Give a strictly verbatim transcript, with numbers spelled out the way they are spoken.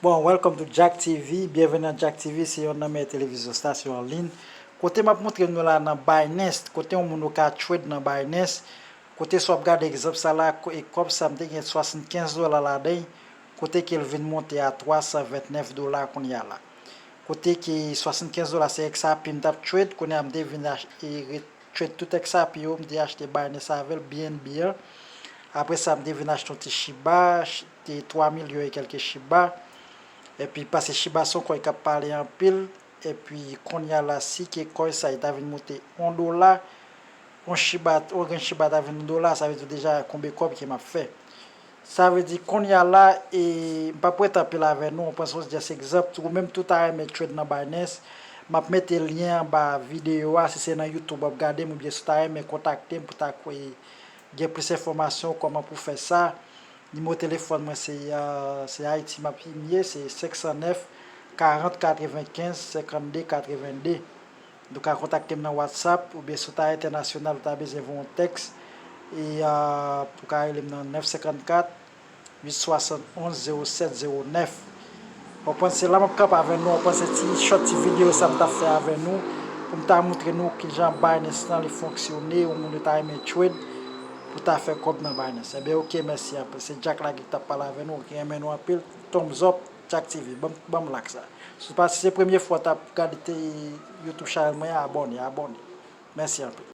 Bon, welcome to Jack T V. Byenveni nan Jack T V, se yon nan meyè televizyon stasyon an liy. Kote m ap montre nou la nan Binance, kote yon moun ou ka trade nan Binance. Kote sa w ap gade egzanp sa la, ko- e kòb sa m te gen swasannkenz dola ladan, kote ke l vin monte a twa san vennèf dola kounye a la. Kote ke swasannkenz dola se X R P m t ap trade, kounye a m te vin ach- e re- trade tout X R P yo, m te achte Binance avè l, B N B an. Apre sa, m te vin achte yon ti Shiba, ch- te twa milyon e kèlke Shiba. Epi, paske Shiba se yon coin k ap pale anpil, epi kounye a la, si ke coin sa, li ta vin monte yon dola, yon Shiba, yon grenn Shiba ta vin yon dola, sa vle di deja konbe kòb ke m ap fè. Sa vle di kounye a la, e, m p ap rete anpil avè nou, m pran se just egzanp, ou menm tou ta renmen trade nan Binance, m ap mete lyen anba videyo a, si se nan YouTube w ap gade m, oubyen si w ta renmen kontakte m pou ta kwe- gen plis enfòmasyon kòman pou fè sa. Nimewo telefòn mwen se, euh, se Ayiti m ap ye, se senk san nèf, karant, katrevenkenz, senkannde, katrevenndez. Nou ka kontakte m nan WhatsApp, oubyen si w ta entènasyonal, ou ta bezwen voye yon tèks, e, euh, pou ka rele m nan nèf senkannkat, uit swasannonz, zewo sèt, zewo nèf. Ou konprann, se la m ap kanpe avè nou, ou konprann, se ti short ti videyo sa m t ap fè avè nou, pou m ta montre nou kijan Binance lan li fonksyone, ou moun yo ta renmen trade, pou ta fè kòb nan Binance. Ebyen, oke, mèsi anpil. Se Jack la ki t ap pale avè nou, ki renmen nou anpil. Thumbs up, Jack T V. Ban m, ban m like sa. Si w pa, si se premye fwa w t ap gade te YouTube channel mwen, abòne, abòne. Mèsi anpil.